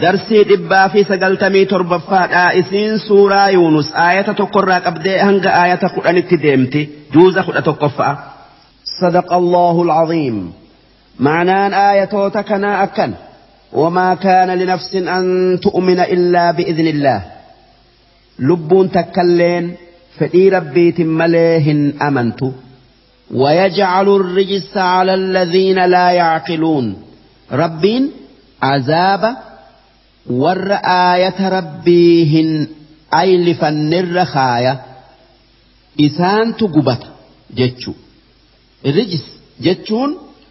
Darsii 197ffaadha. Isiin suuraa Yuunus aayata tokkorraa qabdee hanga aayata 10tti deemti. Juuza 11ffa'a. صدق الله العظيم. معنaan aayatoota kanaa akkan: وما كان لنفس أن تؤمن إلا بإذن الله. Lubbuun takkalleen fedhii rabbiitin malee hin amantu. ويجعل الرجس على الذين لا يعقلون. Rabbiin azaaba warra aayata rabbii hin aylifannirra kaaya, isaantu gubata jechu. Rijis jechuun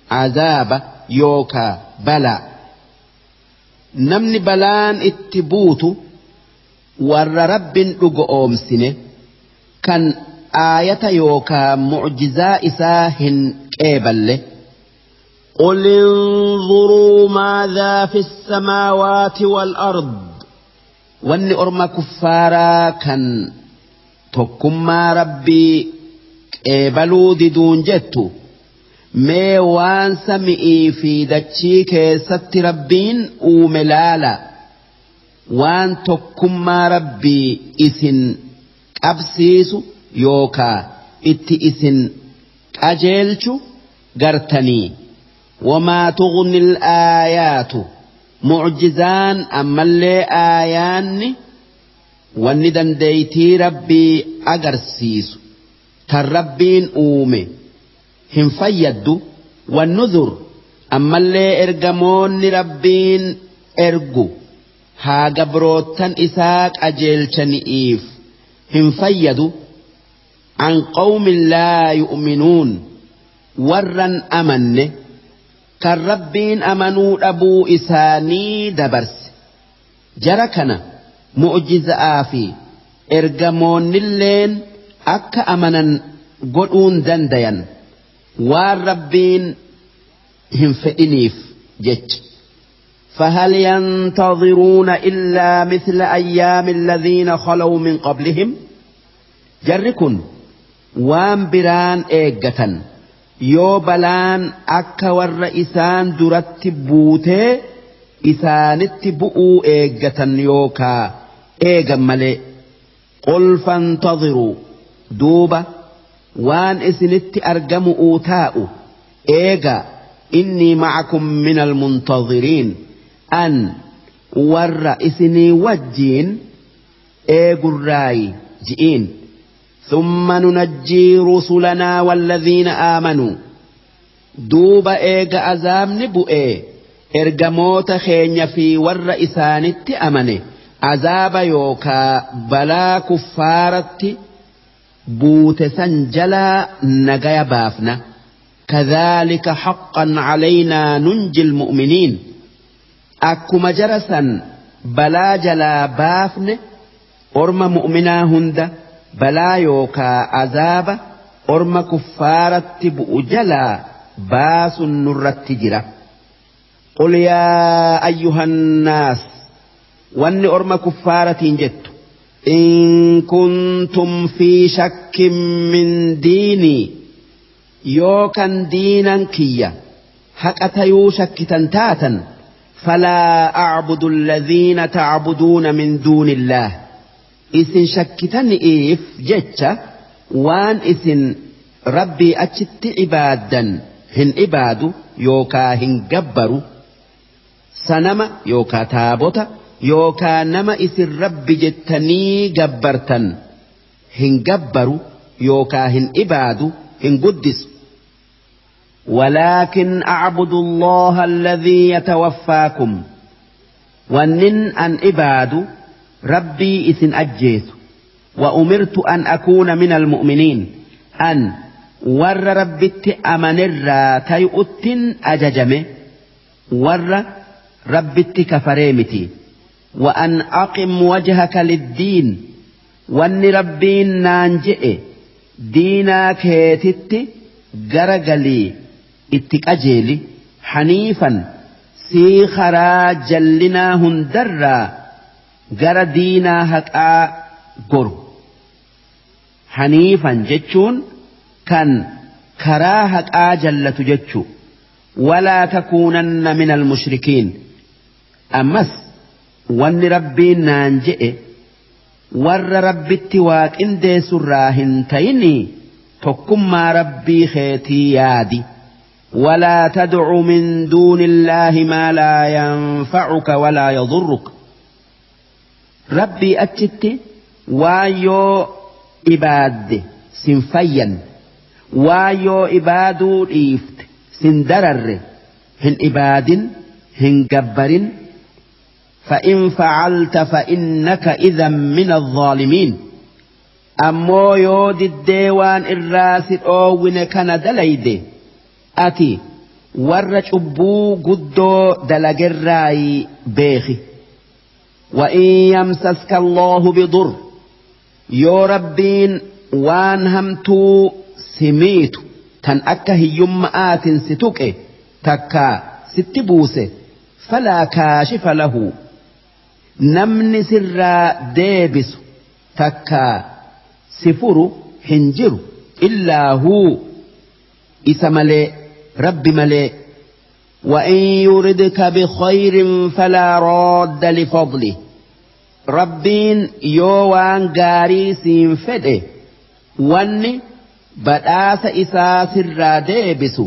azaaba yookaa balaa. Namni balaan itti buutu warra rabbin dhugo oomsine, kan aayata yookaa mucjizaa isaa hin qeeballe. قل انظروا ماذا في السماوات والأرض. Wanni orma kuffaaraa kan tokkummaa rabbii qeebaluu diduun jettu, mee waan sami'ii fi dachii keessatti rabbiin uume laala, waan tokkummaa rabbii isin qabsiisu yookaa itti isin qajeelchu gartanii. وما تغني الآيات, mucjizaan ammallee aayaanni wanni dandeeytii rabbii agarsiisu kan rabbiin uume hin fayyaddu. والنذر, ammallee ergamoonni rabbiin ergu haa gabroottan isaa qajeelchani'iif hin fayyadu. عن قوم لا يؤمنون, warran amanne, kan rabbiin amanuu dhabuu isaanii dabarse, jara kana mu'jiza'aa fi ergamoonnilleen akka amanan godhuun dandayan, waan rabbiin hin fedhiniif jecha. فهل ينتظرون إلا مثل أيام الذين خلوا من قبلهم. Jarri kun waan biraan eeggatan yoo balaan akka warra isaan duratti buutee isaanitti bu'uu eeggatan yookaa eegan malee. قل فانتظروا, duuba waan isinitti argamu'uu taa'u eega. إني معكم من المنتظرين, an warra isinii wajjiin eegurraayi ji'iin. ثم ننجي رسلنا والذين آمنوا. Duuba eega azaabni bu'ee, ergamoota keenya fi warra isaanitti amane azaaba yookaa balaa kuffaaratti buute san jalaa nagaya baafna. كذلك حقا علينا ننجي المؤمنين. Akkuma jara san balaa jalaa baafne, orma mu'minaa hunda balaa yookaa azaaba orma kuffaaratti bu'u jalaa baasun nurratti jira. قل يا أيها الناس, wanni orma kuffaaratiin jettu, إن كنتم في شك من ديني, yoo kan diinan kiyya haqa tayuu shakkitan taatan, فلا أعبد الذين تعبدون من دون الله. Isin shakkitaniif jecha waan isin rabbii achitti ibaaddan hin ibaadu yookaa hin gabbaru. Sanama yookaa taabota yookaa nama isin rabbi jettanii gabbartan hin gabbaru yookaa hin ibaadu, hin guddisu. ولكن أعبد الله الذي يتوفاكم. Wannin an ibaadu rabbii isin ajjeesu. وأمرت أن أكون من المؤمنين. An warra rabbitti amanirraa tayu'uttin ajajame, warra rabbitti kafaree miti. وأن أقم وجهك للدين, wanni rabbiin naan je'e diinaa keetitti garagalii itti qajeeli, حنيفا, sii karaa jallinaa hundarraa gara diinaa haqaa goru. حنيفا jechuun kan karaa haqaa jallatu jechuu. ولا تكونن من المشركين. Ammas Wanni Rabbiin naan je'e warra Rabbitti waa qindeessurraa hin tayinii tokkummaa Rabbii keetii yaadi. Walaa tadcu min duuni illaahi maa laa yanfacuka walaa yadurruk. Rabbii achitti waan yoo ibaadde sin fayyan, waan yoo ibaaduu dhiifte sin dararre hin ibaadin, hin gabbarin. فإن فعلت فإنك إذا من الظالمين. Ammoo yoo diddee waan irraa si dhoowwine kana dalayde, ati warra cubbuu guddoo dalagerraayi beeki. وإن يمسسك الله بضر, yoo Rabbiin waan hamtuu si miitu tan akka hiyyumma'aatin si tuqe takka sitti buuse, فلا كاشف له, namni sirraa deebisu takka si furu hin jiru, إلا هو, isa malee, Rabbi malee. وإن يردك بخير فلا راد لفضله. Rabbiin yoo waan gaarii siin fedhe, wanni badhaasa isaa sirraa deebisu,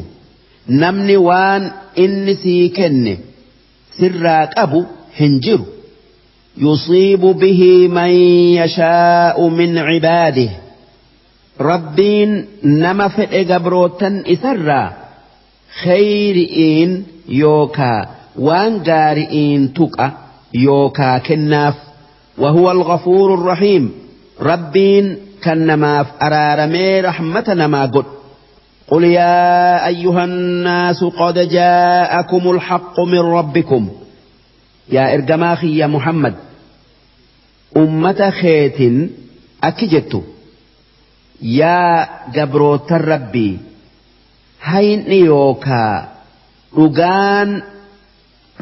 namni waan inni sii kenne sirraa qabu hin jiru. يصيب به من يشاء من عباده. Rabbiin nama fedhe gabrootan isarraa kheyri'iin yookaa waan gaari'iin tuqa yookaa kennaaf. وهو الغفور الرحيم. Rabbiin kan namaaf araaramee rahmata namaa godhu. قل يا أيها الناس قد جاءكم الحق من ربكم. Yaa ergamaa kiyya Muhammad, ummata keetin akki jettu: Yaa gabrootan Rabbii, hayni yookaa dhugaan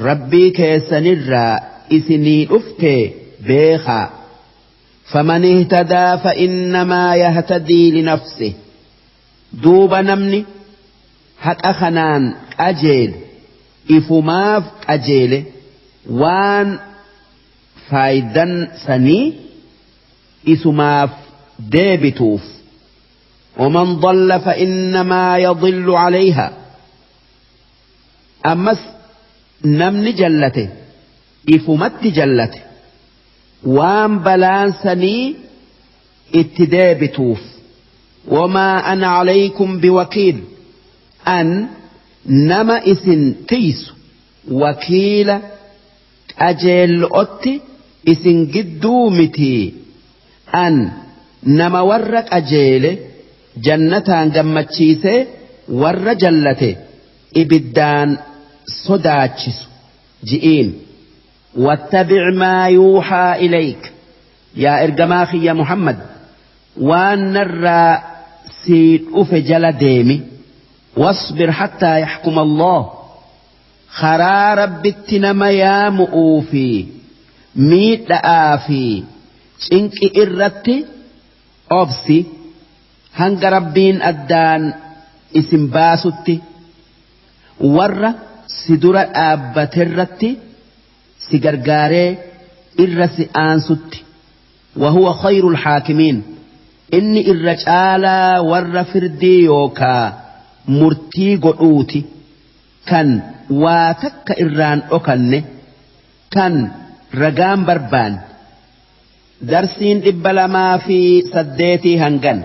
Rabbii keessanirraa isinii dhufte beekaa. فمن اهتدى فإنما يهتدي لنفسه. Duuba namni haqa kanaan qajeele ifumaaf qajeele, waan faayidan sanii isumaaf deebituuf. ومن ضل فإنما يضل عليها. Ammas namni jallate ifumatti jallate, waan balaan sanii itti deebituuf. وما أنا عليكم بوكيل. An nama isin tiisu, wakiila qajeello'otti isin gidduu mitii. An nama warra qajeele jannataan gammachiisee warra jallate ibiddaan sodaachisu ji'iin. واتبع ما يوحى إليك. Yaa ergamaa kiyya Muhammad, waan narraa sii dhufe jala deemi. واصبر حتى يحكم الله. Karaa Rabbitti nama yaamu'uu fi miidha'aa fi cinqi irratti obsi hanga Rabbiin addaan isin baasutti, warra si dura dhaabbaterratti si gargaaree irra si aansutti. وهو خير الحاكمين. Inni irra caalaa warra firdii yookaa murtii godhuuti, kan waa takka irraan dhokanne, kan ragaan barbaan. Darsiin 208 hangan.